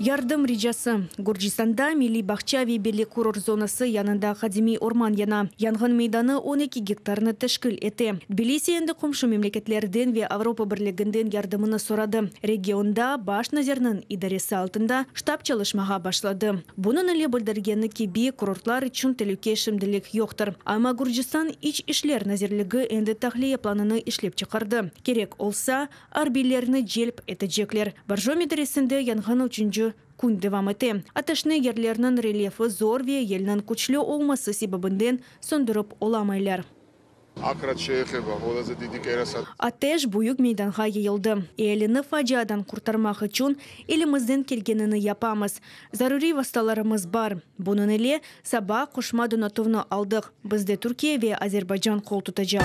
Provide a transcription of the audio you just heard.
Yardım ricası. Gürcistanda milliy bağça ve belli kurort zonası yanında qadimiy orman yana. Yanğın meydanı 12 gektarnı teşkil ete. Tbilisi endi qomşu memleketlerden ve Avropa Birliginden yardımını soradı. Regionda baş nazirniñ idaresi altında ştab çalışmağa başladı. Bunıñ ile bildirgeni kibi, kurortlar içün telüke şimdilik yoqtır. Amma Gürcistan İç işler nazirligi endi tahliye planını işlep çıqardı. Kerek olsa, arbiylerni celp etecekler. Borjomi deresinde yanğın üçünci kün devam ete. Ateşni yerlerniñ relyefi zor ve yelniñ küçlü olması sebebinden söndürip olamaylar. Ateş büyük meydanğa yayıldı. Ealini faciadan qurtarmaq içün elimizden kelgenini yapamız. Zaruriy vastalarımız bar. Bunıñ ile saba qoşma donatuvnı aldıq. Bizde Türkiye ve Azerbaycan qol tutacaq.